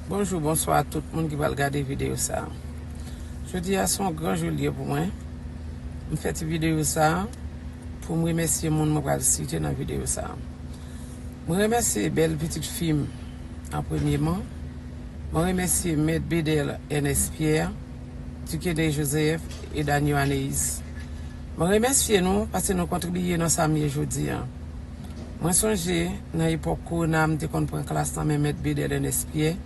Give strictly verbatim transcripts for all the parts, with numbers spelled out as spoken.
Bonjou, bonswa a tout moun ki pral gade videyo sa a. Jodi a se yon gran jou l ye pou mwen. M fè ti videyo sa a pou m remèsye moun mwen pral site nan videyo sa a. Mwen remèsye bèl pitit fi m an premyeman. Mwen remèsye Mèt Bedel Ernest Pierre, Duquene Joseph e Danio Anéis. Mwen remèsye nou paske nou kontribiye nan sa m ye jodi a. Mwen sonje nan epòk kowona m te konn pran klas nan men Mèt Bedel Ernest Pierre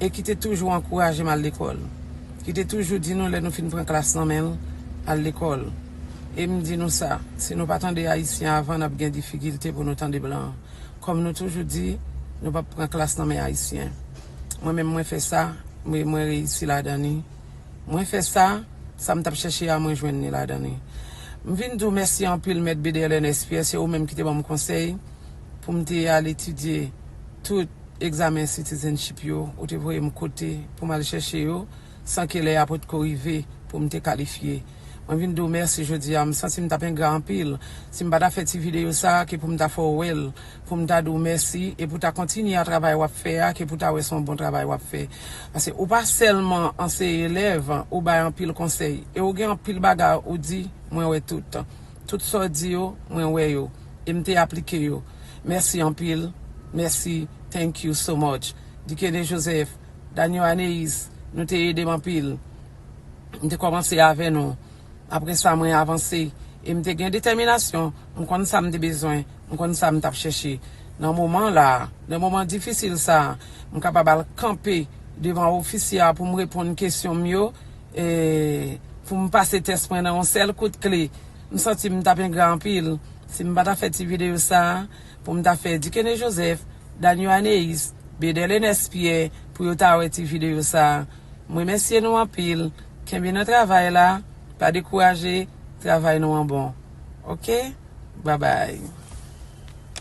e ki te toujou ankouraje m al lekòl. Ki te toujou di nou lè nou fin pran klas nan men l, al lekòl. E m di nou sa, si nou pa tande ayisyen avan, n ap gen difikilte pou nou tande blan. Kòm nou toujou di, nou p ap pran klas nan men ayisyen. Mwen menm mwen fè sa, mwen mwen reyisi ladan li. Mwen fè sa, sa m t ap chèche a mwen jwenn li ladan li. M vin di w mèsi anpil Mèt Bedel Ernest Pierre, se ou menm ki te ban m konsèy pou m te al etidye tout egzamen citizenship yo, ou te voye m kote pou m al chèche yo, san ke lè a potko rive pou m te kalifye. Mwen vin di w mèsi jodi a, m santi m t ap engra anpil si m pa ta fè ti videyo sa a ke pou m ta fè w wè l, pou m ta di w mèsi e pou ta kontinye a travay w ap fè a, ke pou ta wè se yon bon travay w ap fè. Paske ou pa sèlman anseye elèv, ou bay anpil konsèy e ou gen anpil bagay ou di, mwen wè tout. Tout sa w di yo, mwen wè yo e m te aplike yo. Mèsi anpil, mèsi, thank you so much. Duquene Joseph, Danio Anéis, nou te ede m anpil. M te kòmanse avè nou. Apre sa, mwen avanse. E m te gen detèminasyon. M konn sa m te bezwen. M konn sa m t ap chèche. Nan moman la, nan moman difisil sa, m kapab al kanpe devan ofisye a pou m reponn kesyon m yo, e pou m pase tès mwen nan yon sèl kout kle. M santi m t ap engra anpil si m pa ta fè ti videyo sa a, pou m ta fè Duquene Joseph, Danio Anéis, Bedel Ernest Pierre, pou yo ta wè ti videyo sa a. M remèsye nou anpil. Kenbe nan travay la, pa dekouraje, travay nou an bon. Oke? Babay.